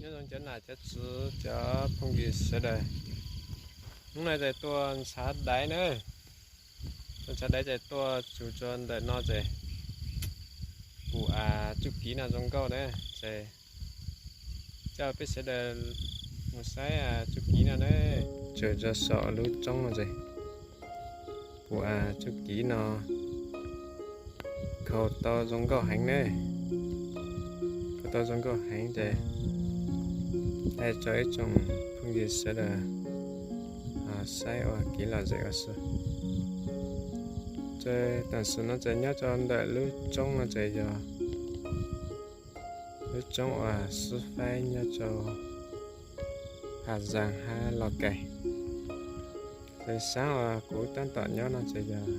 Nyob zoo cov nam cov txwv cov phooj ywg sawv daws, hnub no ces tuaj ntshav daiv na, tuaj ntshav daiv ces tuaj tsuj tsuag ntawm no ces pum txuj kev no zoo nkauj na, ces coj peb sawv daws mus saib txuj kev no na. Tsuas tso saum lub roob no ces pum txuj kev no khau tau zoo nkauj heev ne, khau tau zoo nkauj heev ces thaij rau ib tsoom phooj ywg sawv daws saib ua kev lom zem ua si. Ces tam sim no ces nyob rau ntawm lub roob no ces yog lub roob uas xub faib nyob rau Hà Giang hab Lào Cai. Ces saab uas kuv tab tom nyob no ces yog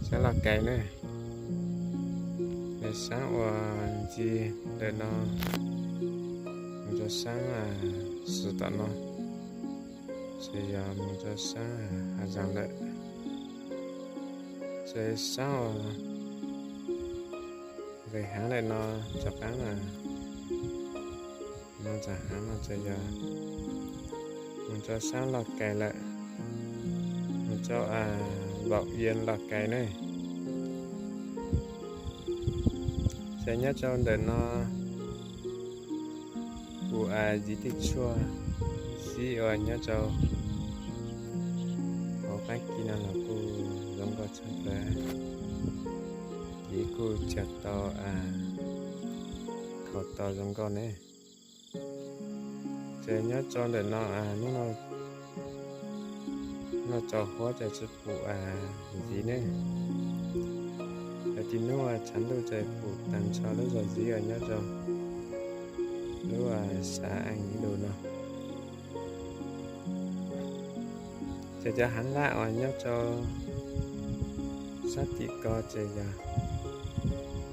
saab Lào Cai ne. Ces saab uas ntxiv ntawm no mus rau saab xwm tom no ces yog mus rau saab Hà Giang lawm. Ces saab uas nqis haav lawm no rov qaab na, no rov haav no ces yog mus rau saab Lào Cai lawm, mus rau Bảo Yên Lào Cai ne. Ces nyob rau ntawm no kuv ziv tej tshuaj zib uas nyob rau hauv qab kev no los kuj zoo nkauj tshaj plaws, kev kuj cog tau khau tau zoo nkauj ne. Ces nyob rau ntawm no hnub no noj tsaus huab ces tsi pum ziv ne. Yog tib hnub tshav ntuj ces pum taag nrho lub zog ziv uas nyob rau lub xav Aas Lus no. Ces cov haav laj uas nyob rau sab tim ko ces yog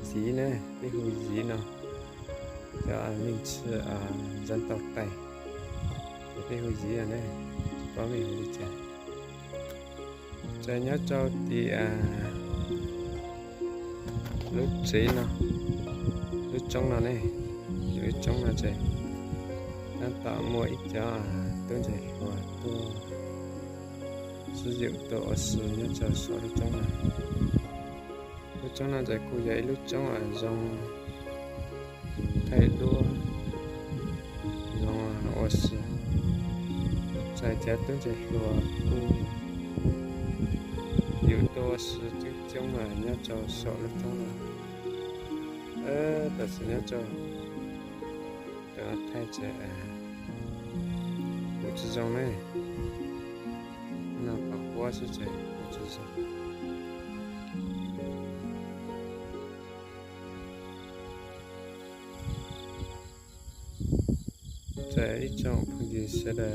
ziv ne, peb hu ziv no. Cov mej tsi ntxeev tau tais ces peb hu ziv ne, tsi paub mej hu li cas. Ces nyob rau tim lub tsev no, lub roob no ne, lub roob no ces tab tom muaj ib cov tub ntxhais hluas tuaj sib yaum tuaj ua si nyob rau saum lub roob no. Lub roob no ces kuj yog ib lub roob zoo thaij duab, zoo ua si. Txawm cov tub ntxhais hluas kuj yaum tuaj ua si coob coob nyob rau saum lub roob no. Tam sim nyob rau cov thaij ces kuj tsi zoo ne, no pom huab xwb ces kuj tsi zoo. Ces ib tsoom phooj ywg sawv daws,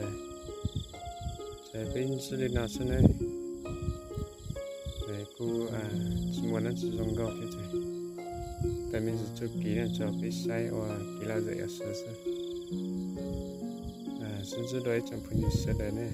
ces peb ntsib li no xwb ne. Ces kuj tsi muaj dlaab tsi zoo nkauj thiab ces tag mej ntsis txuj kev no rau peb saib ua kev lom zem ua si xwb. Sib ntsib dua ib tsoom phooj ywg sawv daws ne.